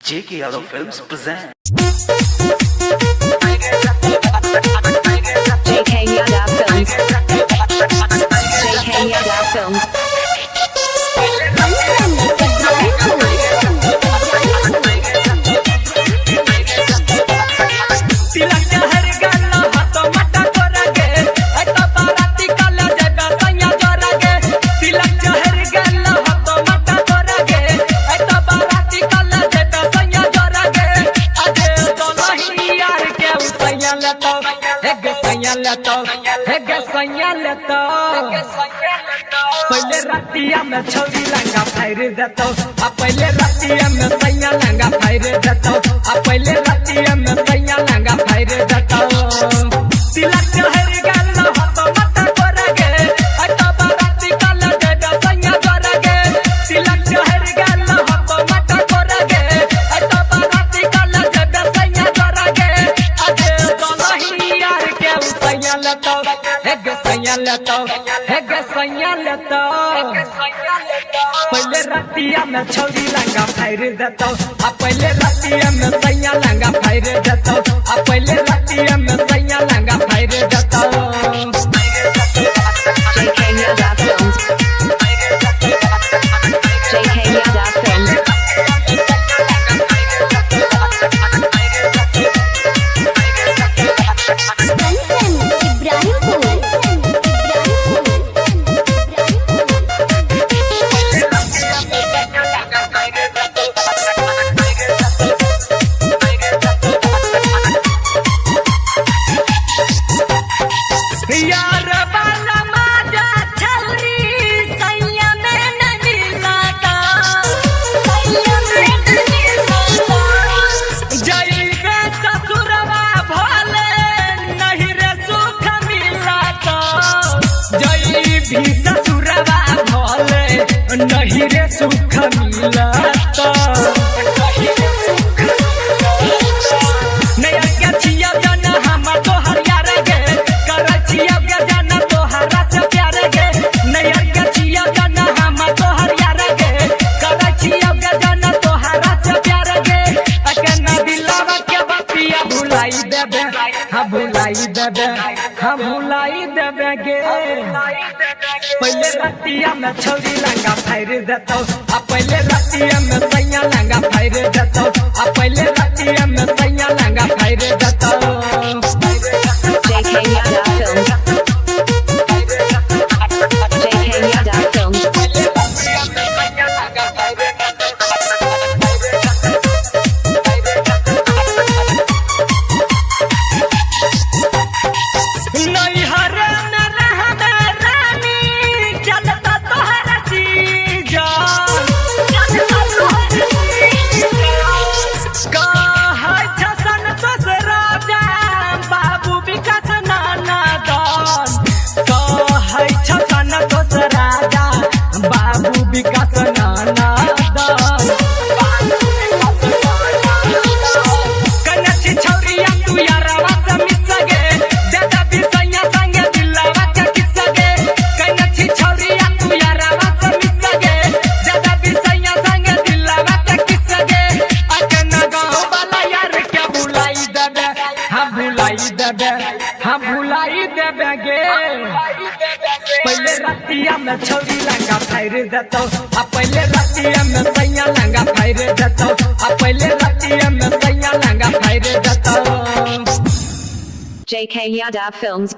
J.K. Yadav Films present. JK Yadav Films. JK Yadav Films. तिलक चहर गल्ला हाथ मटा तोरा गे ऐ त बाराती काला जगा सैया जोरा गे। तिलक चहर गल्ला हाथ मटा तोरा गे ऐ त बाराती काला जगा सैया जोरा गे। अजे दोलही यार के उ सैया लेतो, हे गे सैया लेतो, हे गे सैया लेतो। पहले रातिया में छौरी लंगा फायर देतो, आ पहले रातिया में सैया लंगा फायर देतो, आ पहले रातिया में सैया लंगा फायर देतो। तिलक चहर गल हत मत कर गे ऐ त बाराती काला देबे सैया जोरा गे। तिलक चहर गल हत मत कर गे ऐ त बाराती काला देबे सैया जोरा गे। अजे दोलही यार के उ सैया लेतो, हे गे सैया लेतो, हे गे सैया लेतो। पहले रातिया में छौरी लंगा फायर देतो, आ पहले रातिया में सैया लंगा फायर देतो, आ पहले रातिया में सैया लंगा फायर देतो। JK Yadav Films. JK Yadav Films. Kanchan Ibrahimpur. यार बाला माजा छौरी सैया में न मिलाता, सैया में न मिलाता। जइबे ससुरवा भोले नहीं रे सुख मिलाता, जइबी ससुरवा भोले नहीं रे सुख मिलाता। नया के छिया जाना हम तोहर यार गे, कर छिया के जाना तोहरा से प्यार गे। नया के छिया जाना हम तोहर यार गे, कर छिया के जाना तोहरा से प्यार गे। अकना दिलावा के बतिया भुलाई देबे, हम भुलाई देबे, हम भुलाई देबे गे। पहले रतिया में छौरी लंगा फायर देतो, आ पहले रतिया में सैया लंगा फायर देतो, आ पहले रतिया में सैया लंगा फायर देतो। JK Yadav Films. JK Yadav Films. नैहर में रहबे रानी चलता तोहर सीजन, चलता तोहर सीजन। कहै छसन तोस राजा बाबू विकास नाना दन, कहै छसन तोस राजा बाबू विकास नाना दन। कन्या छौरिया तू यारवा से मिस गे, दादा बिसैया संगे दिलावा के किस गे। कन्या छौरिया तू यारवा से मिस गे, दादा बिसैया संगे दिलावा के किस गे। अकना गाँव वाला यार के भुलाई देबे, हम भुलाई देबे, हम भुलाई देबे गे। पहले रतिया में छौरी लंगा फायर देतो, आ पहले रतिया में सैया लंगा फायर देतो, आ पहले रतिया में सैया लंगा फायर देतो। JK Yadav Films.